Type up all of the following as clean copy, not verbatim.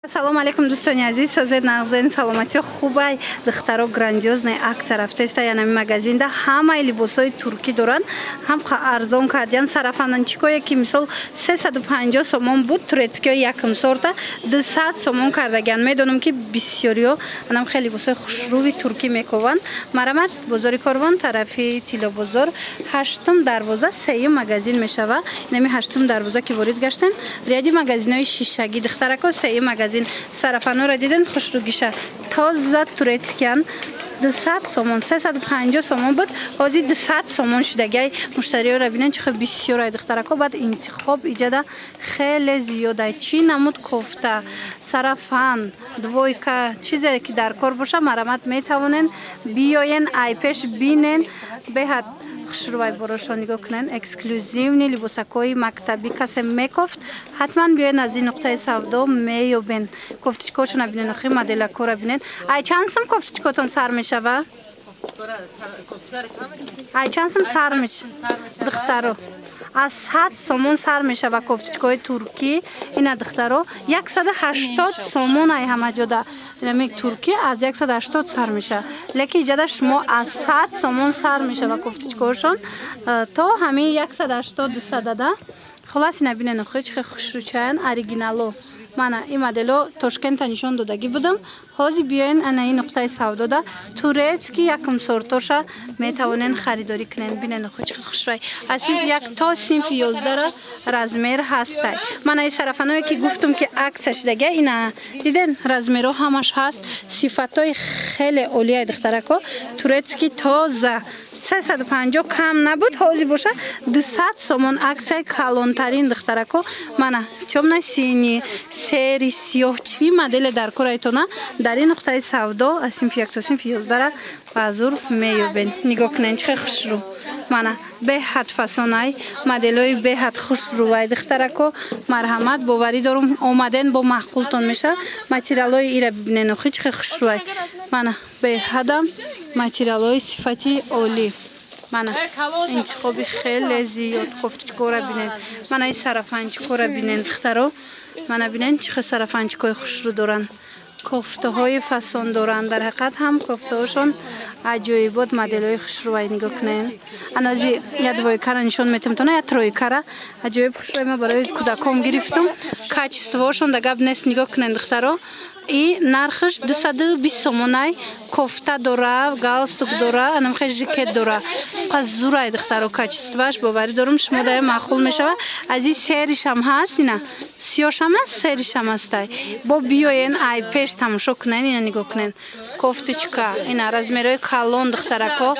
Салому алейкум, дӯстони азиз, созед, нағзен, саломатиё хубай? Духтаро, грандиозная акция рафтеста. Янами магазинда ҳамаи либосҳои туркӣ доранд, ҳам арзон кардиян. Сарафанчикое, ки мисол 350 сомон буд, турецкиҳои якм сорта 200 сомон кардагиян. Медонам, ки бисёриҳо анам хеле либосҳои хушрӯи туркӣ мекованд. Марамат, бозори Корвон, тарафи Тиллобозор, ҳаштум дарвоза, сеюм магазин мешава. Инами ҳаштум дарвоза ки ворид гаштем, ряди магазинҳои шишагӣ, духтарако, сеюм магазин. Сарафанора диден, хушрӯгиша, тоза турецкиян, 200 сомон. 350 сомон буд, ҳозир 200 сомон шудагиай. Муштариёра бинен, чӣ хел бисёрай, духтарако. Баъд интихоб иҷада хеле зиёдай. Чӣ намуд кофта, сарафан, двойка, чизе ки дар кор боша, марамат, метавонен биёен, айпеш бинен. Беҳад хушрӯвай борошо, нигоҳ кунен. Эксклюзивный либосакҳои мактабӣ касе мекофт, ҳатман биёен, аз ин нуқтаи савдо меёбен. Кофточкаҳошона бинен, охи моделакҳоро бинен. Ай чанд сум кофточкотон сар мешава? Ай чанд сум сар мешава, духтаро? Аз 100 сомон сар мешава кофточкаҳои туркӣ. Ина, духтаро, 180 сомон. Ай ҳама ҷода инами туркӣ аз 180 сар мешава, лекин иҷада шумо аз 100 сомон сар мешава кофточкаҳошон то ҳамин 180, 200 да. Хулас, ина бинен, охи чӣ хел хушрӯчаян, оригинало. Мана ин модело Тошкента нишон додагӣ будам. Ҳозир биёен, ана ин нуқтаи савдода турецкий якум сортоша метавонен харидорӣ кунен. Бинен, охи чӣ хушрӯй. Аз синфи 1 то синфи 11-ра размер ҳастай. Мана ин сарафаное, ки гуфтум, ки акция шудагия, ина диден, размерҳо ҳамаш ҳаст, сифатҳои хеле олияи, духтарако. Турецкий тоза 350 кам набуд, ҳозир боша 200 сомон. Акцияи калонтарин, духтарако. Мана тёмно-синий, серый, сиёҳ, чӣ моделе дар корайтона, дар ин нуқтаи савдо аз синфи 1 то синфи 11-ра баъзур меёбен. Нигоҳ кунен, чӣ хел хушрӯ. Мана беҳад фасонай, моделҳои беҳад хушрӯвай, духтарако. Марҳамат, боварӣ дорум, омаден бо маъқултон мешавад. Материалҳои ира бибинен, охи чӣ хел хушрӯвай. Мана беҳадам материалҳои сифати олӣ. Мана интихоби хеле зиёд. Кофточкора бинен, мана ин сарафанчикора бинен, духтаро. Мана бинен, чӣ хел сарафанчикҳои хушрӯ доранд, кофтаҳои фасон доранд. Дар ҳақиқат ҳам кофтаҳошон аҷоибот, моделҳои хушрӯвай, нигоҳ кунен. Анози я двойкара нишон метам тона, я тройкара, аҷоиб хушрӯвай. Ма барои кӯдаком гирифтум, качествоошон да гап нест. Нигоҳ кунен, духтаро, и нархаш 220 сомонай. Кофта дора, галстук дора, анамхел жакет дора. Зурай, духтаро, качествоаш, боварӣ дорум, шумо дая маъқул мешава. Аз ин серишам ҳаст, ина сиёшам аст, серишам ҳастай. Бо биёен, ай пеш тамошо кунен. Ина нигоҳ кунен, кофточка, ина размерҳои калон, духтарако,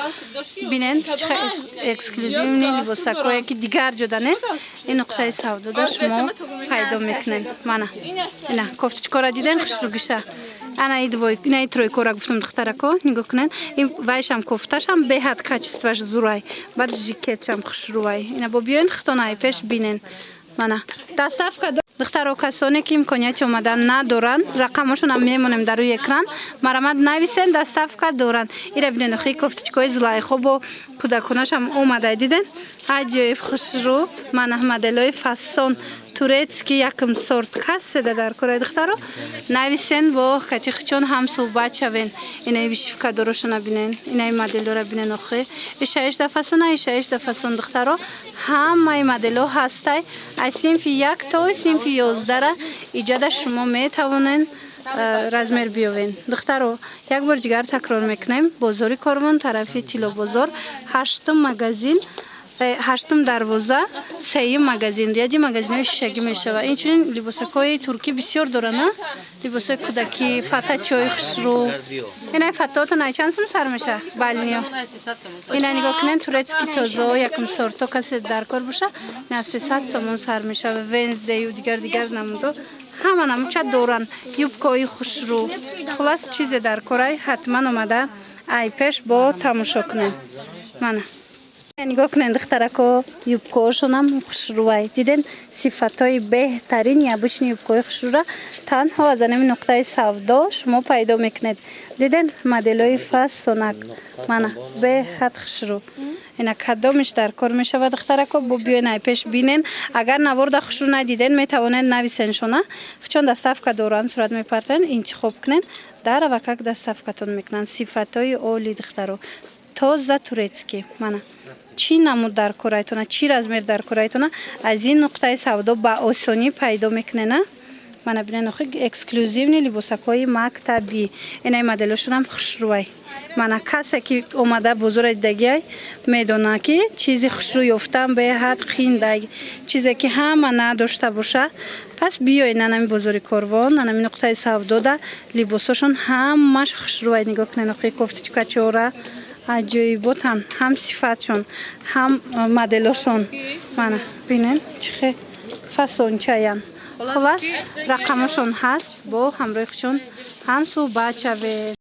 бинен, чӣ хел эксклюзивный либосакое, ки дигар ҷода нест, ин нуқтаи савдода шумо пайдо мекунен. Мана ина кофточкора диден, хушрӯгиша. Ана и двой, ина и тройкора гуфтам, духтарако, нигоҳ кунен. Ин вайшам, кофташам беҳад качествоаш зурай, баъд жакетшам хушрӯвай. Ина бо биёен, худтон ай пеш бинен. Мана доставка, духтаро. Касоне ки имконияти омадан надоранд, рақамошонам мемонем дар рӯи экран, марамат, нависен, доставка доранд. Ира бинен, охи кофточкаҳои Зулайхо бо кӯдаконашам омадай, диден, аҷоиб хушрӯ. Мана моделҳои фасон, турецкий якм сорт. Каседа дар кораи, духтаро, нависен, бо катихчон ҳам суҳбат шавен. Инаи вышивка дорошона бинен, инаи моделҳора бинен, охи ишаишда фасона, ишаишда фасон. Духтаро, ҳамаи моделҳо ҳастай. Аз синфи 1 то синфи 11-ра иҷада шумо метавонен размер биёвен. Духтаро, як бор дигар такрор мекунем: бозори Корвон, тарафи Тиллобозор, ҳаштум магазин, ҳаштум дарвоза, сеюм магазин, ряди магазинҳои шишагӣ мешавад. Инчунин либосакҳои туркӣ бисёр доранд, либосҳои кӯдакӣ, фатачои хушрӯ. Ина фатоотон ай чанд сум сар меша, балниё? Ина нигоҳ кунен, турецкий тозо, якум сорто. Касе дар кор боша, ина 300 сомон сар мешава. Венздею дигар дигар намудо, ҳама намуча доранд, юбкаҳои хушрӯ. Хулас, чизе дар корай, ҳатман омада, ай пеш бо тамошо кунем. Мана нигоҳ кунед, духтарако, юбкаҳошонам хушрӯвай, диден, сифатҳои беҳтарин. Необычный юбкаҳои хушрӯра танҳо аз анами нуқтаи савдо шумо пайдо мекунед. Диден, моделҳои фасонак, мана беҳад хушрӯ. Ина, кадомиш дар кор мешава, духтарако, бо биёен, ай пеш бинен. Агар наворда хушрӯ надиден, метавонед нависеншона. Чон доставка доранд, сурат мепартоен, интихоб кунен, дар авакак доставкатон мекунанд. Сифатҳои оли, духтаро, тоза турецкий. Мана, чӣ намуд дар корайтона, чӣ размер дар корайтона, аз ин нуқтаи савдо ба осонӣ пайдо мекунена. Мана, бинен, охи, эксклюзивный либосакҳои мактабӣ. Инаи моделошонам хушрӯай. Мана, касе ки омада бозора дидагиай, медона, ки чизи хушрӯ ёфтан беҳад қиндай, чизе ки ҳама надошта боша. Пас биёед нанами бозори Корвон, нанами нуқтаи савдода либосошон ҳамаш хушрӯай. Нигоҳ кунед, охи, кофточкачора аҷоиботан, ҳам сифатшон, ҳам моделошон. Мана, бинен, чӣ хел фасончаян. Хулас, рақамашон ҳаст, бо ҳамроҳи худшон ҳам суҳбат шавед.